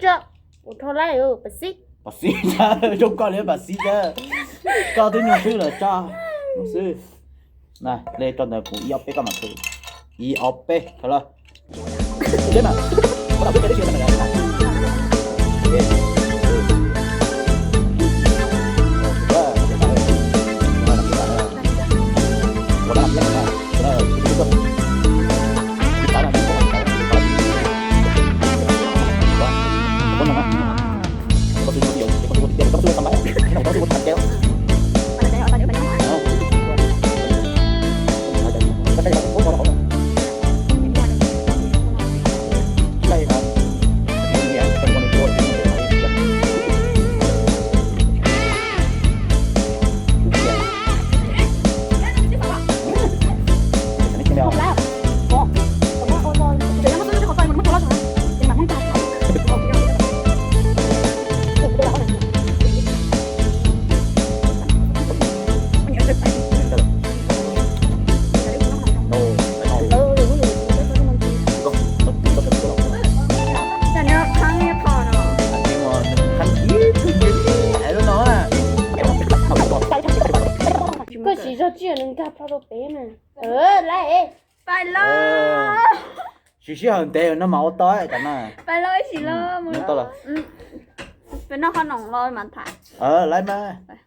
Tso, ua rho laij, pas xib. Pas xib, zoo koj li pas xib thiab. Koj twb nyuag xwb los tso, nyuag xwb. Na, le rau ntawd kuv ib ob peb koj mam thw. Ib ob peb, thov lawm. Koj siv zog tsis yog nws nkag plho rau pem na. Pais los. Siv sij hawm ntev no mas ua tau cov no. Pais los ib sim los. Peb noj qhov no los mas tham. Laiv mas.